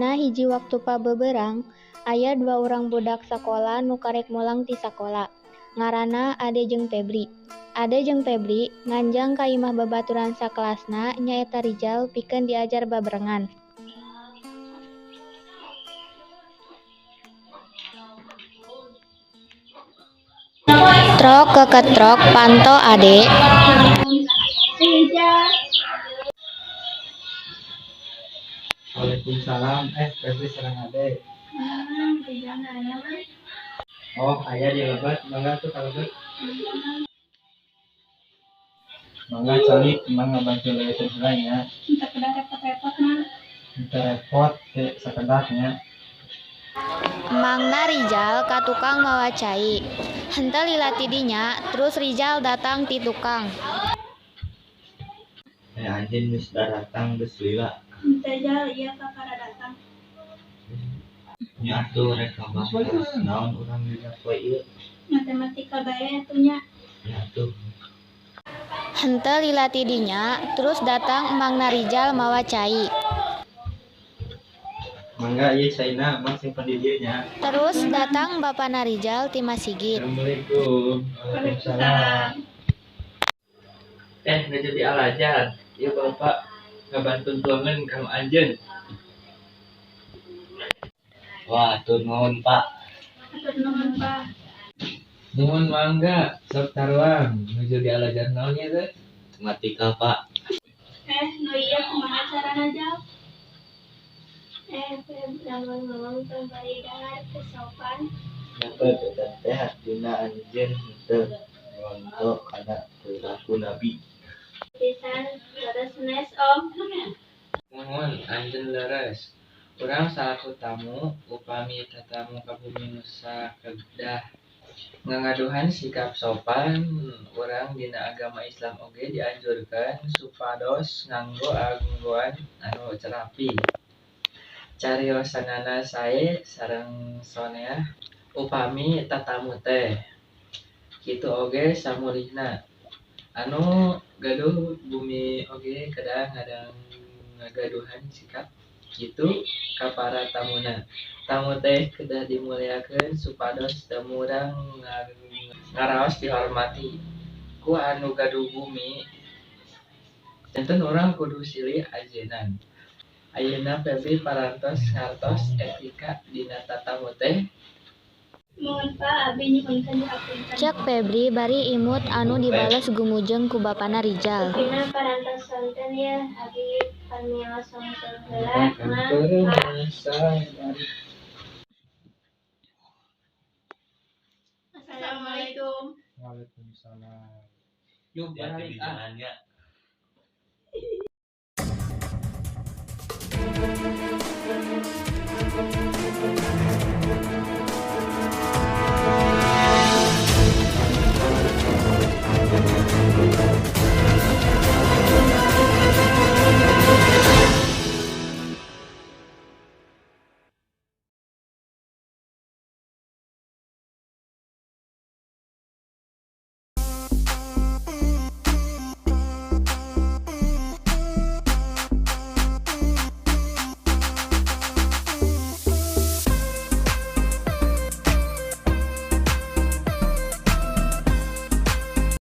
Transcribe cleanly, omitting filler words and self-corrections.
Dina hiji waktu pabeberang, aya dua urang budak sakola nu karek mulang ti sakola. Ngaranna Ade jeung Pebri. Ade jeung Pebri nganjang ka imah babaturan sakelasna nyaeta Rijal pikeun diajar babarengan. Trok keketrok panto Ade. Waalaikumsalam. Febri sareng Ade. Oh, aya di lebet, mangga atuh ka lebet. Mangga calik, Mang ngabantu leuweun heula nya. Henteu kedah repot-repot, Mang. Henteu repot ke sakedap nya. Emangna Rijal ka tukang mawa cai. Henteu lila ti dinya terus Rijal datang ti tukang. Anjeun geus daratang geus lila. Henteu Jal, ieu kakara datang. Nya atuh rek ngabahas naon urang dina poe ieu? Matematika bae atuh nya. Nya atuh. Henteu lila ti dinya terus datang emangna Rijal mawa cai. Mangga ieu caina, Mang simpen di dieu nya. Terus datang bapana Rijal ti masigit. Assalamualaikum. Waalaikumsalam. Nuju dialajar. Ieu Bapak ngabantun tuangan ka anjeun. Wah, hatur nuhun, Pak. Hatur nuhun, Pak. Nuhun mangga, sok taruang. Nuju dialajar naon ieu teh? Matematika, Pak. Nu ieu kumaha carana, Jal? Feb, lamun ngomong tong bari dahar teu sopan. Nya Feb, eta teh artina anjeun henteu ngonto kana perilaku Nabi. Pisan, leres sanes, Om. Muhun, anjeun leres. Urang salaku tamu, upami tatamu ka bumi Nusa kedah ngagaduhan sikap sopan. Urang dina agama Islam oge dianjurkeun supados nganggo anggoan anu rapi. Cariosanana sae sareng soneah upami tatamu teh. Kitu oge samulihna. Anu gaduh bumi oge kedah ngagaduhan sikap kitu ka para tamuna. Tamu teh kedah dimuliakeun supados teu murang ngaraos dihormati ku anu gaduh bumi. Janten urang kudu silih ajenan. Ayeuna Febri parantos ngartos etika dina tatamu teh? Muhun, Pak, abi nyuhunkeun dihapunten. Cek Pebri bari imut anu dibales gumujeng ku bapana Rijal. Rupina parantos sonten yeuh, abi pamios wangsul heula, Mang, Pak. Assalamualaikum. Waalaikumsalam. Yuk Hati-hati balik di ah. jalan nya.